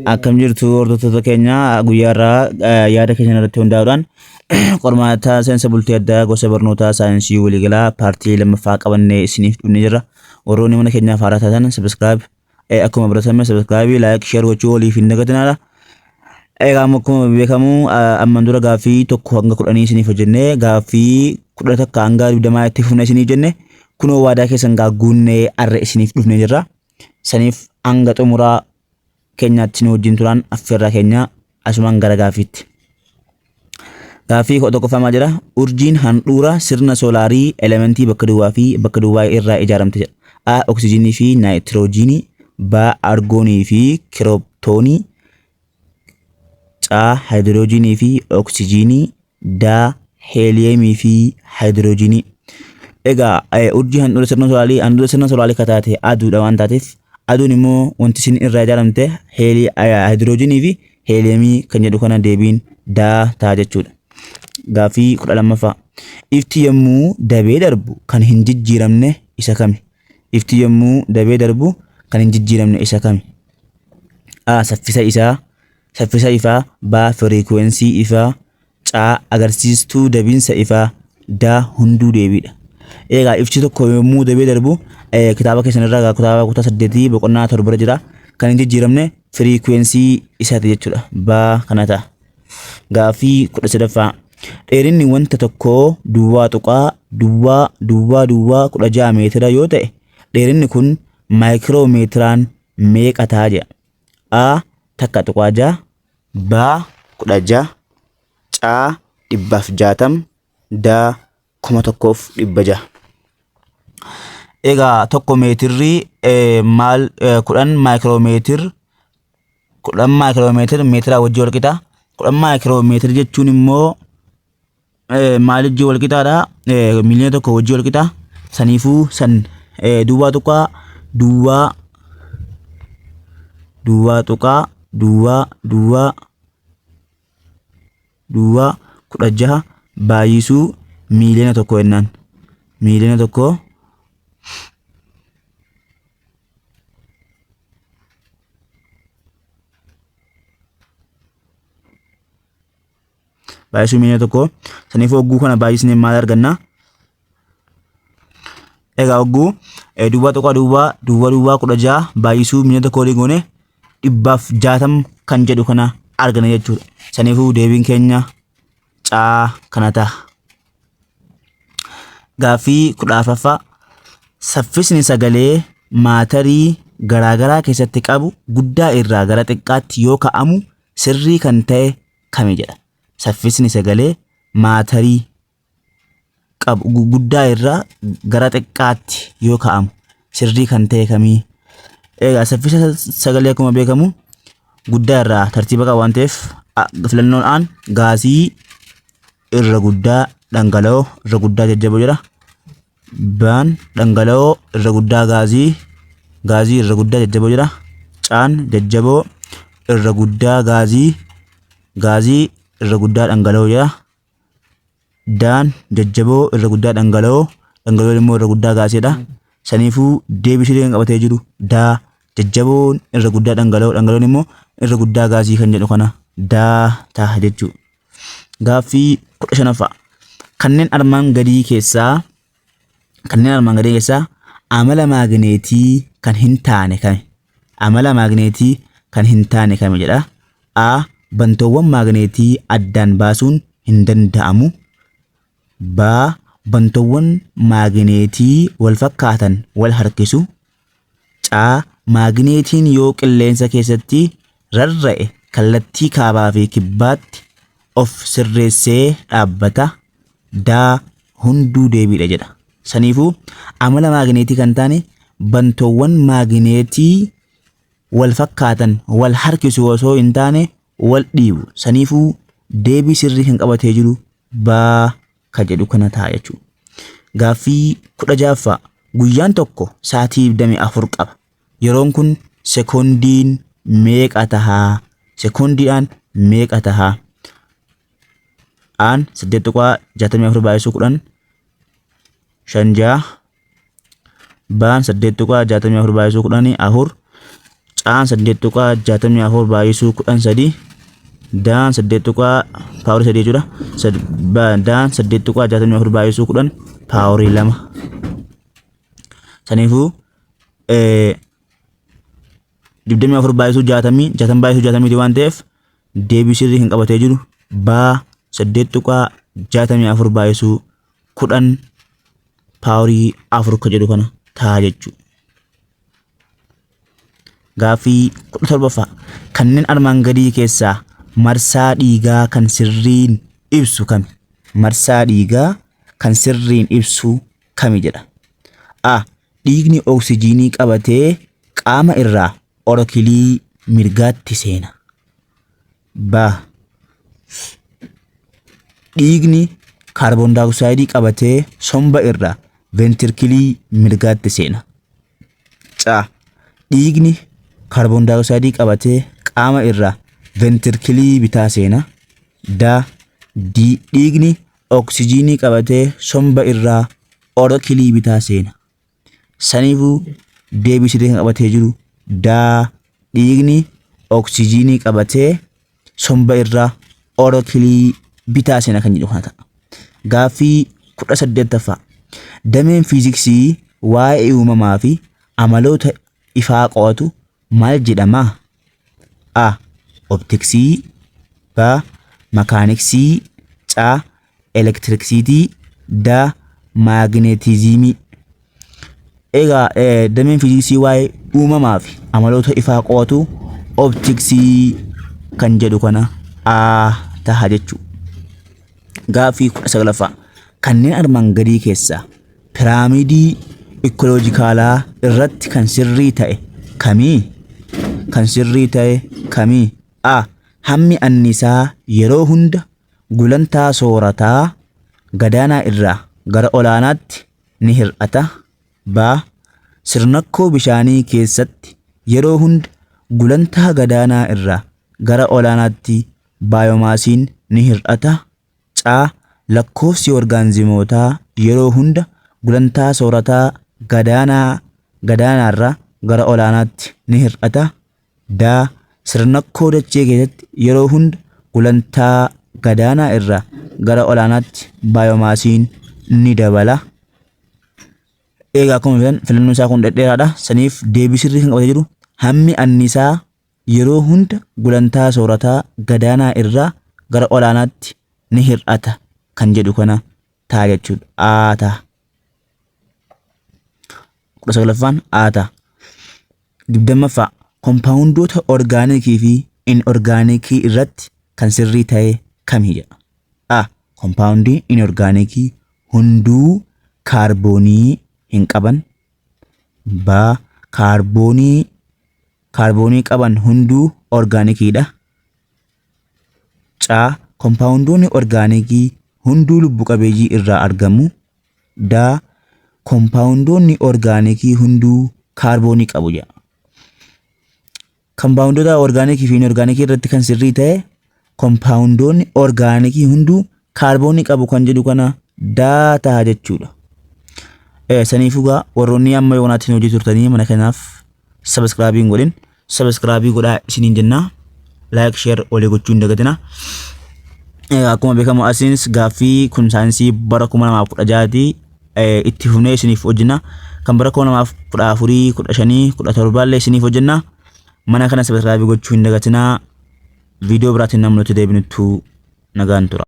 Akkam jirtu hordoftoota keenya? Guyyaa irraa yaada keessan irratti hundaa'uudhaan qormaata seensa bultii addaa gosa barnootaa saayinsii waliigalaa paartii lammaffaa qabannee isiniif dhufnee jirra. Warroonni mana keenyaaf haaraa taatan subscribe, akkuma baratame subscribe, like, share gochuu waliif hin dagatinaadha. Egaa akkuma beekamu amman dura gaaffii 1 hanga 10 isiniif hojjennee gaaffii 11 hanga 20 itti fufna isiniif jenne, kunoo waadaa keessan guunnee arra isiniif dhufnee jirra. Saniif hanga xumuraa keenyaatti nu wajjin turaan affeerraa keenya. Asumaan gara gaaffiitti. Gaaffii 11ffaa maal jedha? Urjiin handhuura sirna soolaarii elementii bakka duwwaa fi bakka duwwaa irraa ijaaramte jedha. A. Oksijiinii fi naayitiroojiinii. B. Argoonii fi kirooptoonii. C. Haayidiroojiinii fi oksijiinii. D. Heeliyeemii fi haayidiroojiinii. Egaa urjii handhuura sirna soolaarii, handhuura sirna soolaarii kan taate aduudha waan taateef, aduun immoo wanti isin irraa ijaaramte haayidiroojiinii fi heeliyeemii kan jedhu kana deebiin D ta'a jechuudha. Gaaffii 12ffaa. Ifti yommuu dabee darbu kan hin jijjiiramne isa kami? Ifti yommuu dabee darbu kan hin jijjiiramne isa kami? A. Saffisa isaa, saffisa ifaa. B. Firiikuwensii ifaa. C. Agarsiistuu dabinsa ifaa. D. Hunduu deebiidha. Egaa ifti tokko yommuu dabee darbu, kitaaba keessan irraa kitaaba kutaa 8 boqonnaa 7 irra jira. Kan hin jijjiiramne firiikuwensii isaati jechuudha. B kana ta'a. Gaaffii 13ffaa. Dheerinni wanta tokkoo 0.000016 meetira yoo ta'e, dheerinni kun maayikiroomeetiraan meeqa ta'a jedha. A 1.6, B 16, C 160, D 1600. Egaa 1 meetirri maal 10 maayikiroomeetir, 10 maayikiroomeetir meetiraa wajjin wal qixa. 10 maayikiroomeetir jechuun immoo maal wajjin wal qixaadha? 1,000,000 wajjin wal qixa. Saniifuu san duwwaa tuqaa duwwaa duwwaa tuqaa duwwaa duwwaa duwwaa 16 baay'isuu 1,000,000 jennaan. 1,000,000 baay'isuu 1,000,000. Saniifuu hogguu kana baay'isnee maal arganna? Egaa hogguu 0.000016 baay'isuu 1,000,000 walii goone 160 kan jedhu kana argana jechuudha. Saniifuu deebiin keenya caa kana ta'a. Gaaffii 14ffaa. Saffisni sagalee maatarii garaagaraa keessatti qabu guddaa irraa gara xiqqaatti yoo ka'amu sirrii kan ta'e kami jedha. Saffisni sagalee maatarii qabu guddaa irraa gara xiqqaatti yoo ka'amu sirrii kan ta'e kamii? Egaa saffisa sagalee akkuma beekamu guddaa irraa tartiiba qaba waan ta'eef, filannoon aan gaasii irra guddaa dhangala'oo irra guddaa jajjaboo jedha. Baan dhangala'oo irra guddaa gaazii, gaazii irra guddaa jajjaboo jedha. Caan jajjaboo irra guddaa gaazii, gaazii irra guddaa dhangala'oo jedha. Daan jajjaboo irra guddaa dhangala'oo, dhangala'oon immoo irra guddaa gaasiidha. Saniifuu deebii sirrii kan qabatee jiru daa, jajjaboon irra guddaa dhangala'oo, dhangala'oon immoo irra guddaa gaasii kan jedhu kana daa ta'a jechuudha. Gaaffii 15ffaa. Kanneen armaan gadii keessaa, kanneen armaan gadii keessaa amala maagneetii kan hin taane kami? Amala maagneetii kan hin taane kami jedha. A. Bantoowwan maagneetii addaan baasuun hin danda'amu. B. Bantoowwan maagneetii wal fakkaatan wal harkisu. C. Maagneetiin yoo qilleensa keessatti rarra'e kallattii kaabaa fi kibbaatti of sirreessee dhaabbata. D. Hunduu deebiidha jedha. Saniifuu amala maagneetii kan taane bantoowwan maagneetii wal fakkaatan wal harkisu osoo hin taane wal dhiibu. Saniifuu deebii sirrii kan qabatee jiru B ka jedhu kana ta'a jechuudha. Gaaffii 16ffaa. Guyyaan tokko sa'aatii 24 qaba. Yeroon kun sekoondiin meeqa tahaa? Sekoondiidhaan meeqa tahaa? Aan 8.64 baay'isuu 10 5 6, Baan 8.64 baay'isuu 10 4, C Caan 8.64 baay'isuu 10 3, daan 8 tuqaa paaworii 3 jechuudha. Daan 8.64 baay'isuu 10 paaworii 2. Saniifuu 24 baay'isuu 60, 60 baay'isuu 60 waan ta'eef deebii sirrii kan qabatee jiru baa 8.64 baay'isuu 10 paaworii 4 kan jedhu kana ta'a jechuudha. Gaaffii 17ffaa. Kanneen armaan gadii keessaa marsaa dhiigaa kan sirriin ibsu kami? Marsaa dhiigaa kan sirriin ibsu kami jedha. A. Dhiigni oksijiinii qabatee qaama irraa orokilii mirgaatti seena. B. Dhiigni kaarboon daayooksaayidii qabatee somba irraa ventirikilii mirgaatti seena. C. Dhiigni kaarboon daayooksaayidii qabatee qaama irraa ventirikilii bitaa seena. D. Dhiigni oksijiinii qabatee somba irraa orokilii bitaa seena. Saniifuu deebii sirrii kan qabatee jiru D. Dhiigni oksijiinii qabatee somba irraa orokilii bitaa seena kan jedhu kana ta'a. Gaaffii 18ffaa. Dameen fiiziksii waa'ee uumamaa fi amaloota ifaa qo'atu maal jedhama? A. Optiksii, B. Makaaniksii, C. Elektiriksiitii, D. Maagneetizimii. Egaa dameen fiiziksii waa'ee uumamaa fi amaloota ifaa qo'atu optiksii kan jedhu kana A taha jechuudha. Gaaffii 19ffaa. Kanneen armaan gadii keessaa piraamidii ikoloojikaalaa irratti kan sirrii ta'e kamii? Kan sirrii ta'e kamii? A. Hammi annisaa yeroo hunda gulantaa soorataa gadaanaa irraa gara olaanaatti ni hir'ata. B. Sirnakkoo bishaanii keessatti yeroo hunda gulantaa gadaanaa irraa gara olaanaatti baayomaasiin ni hir'ata. C. Lakkoofsi orgaanizimootaa yeroo hunda gulantaa soorataa gadaanaarraa gara olaanaatti ni hir'ata. D. Sirnakkoo dachee keessatti yeroo hunda gulantaa gadaanaa irraa gara olaanaatti baayomaasiin ni dabala. Egaa akkuma beektan filannoon isaa kun dhedheeraadha. Saniif deebii sirrii kan qabatee jiru hammi annisaa yeroo hunda gulantaa soorataa gadaanaa irraa gara olaanaatti ni hir'ata kan jedhu kana ta'a jechuudha. A ta'a. 19ffaan A ta'a. 20ffaa kompaawundoota orgaanikii fi inorgaanikii irratti kan sirrii ta'e kami jedha. A. Kompaawundii inorgaanikii hunduu kaarboonii hin qaban. B. Kaarboonii qaban hunduu orgaanikiidha. C. Kompaawundoonni orgaanikii hunduu lubbu qabeeyyii irraa argamu. D. Kompaawundoonni orgaanikii hunduu kaarboonii qabu jedha. Kompaawundoota orgaanikii fi inorgaanikii irratti kan sirrii ta'e kompaawundoonni orgaanikii hunduu kaarboonii qabu kan jedhu kana D ta'a jechuudha. Saniifuu gaa warroonni amma yoonaatti hojii turtanii mana kanaaf subscribe hin godhin subscribe godhaa isiniin jenna. Like, share walii gochuu hin dagatina. Akkuma beekamu asiins gaaffii kun saayinsii bara 2016 itti fufnee isiniif hojjenna. Kan bara 2014, 15, 17 illee isiniif hojjenna. Mana kana subscribe gochuu hin dagatinaa. Viidiyoo biraatiin namni nuti deebinuttuu nagaan tura.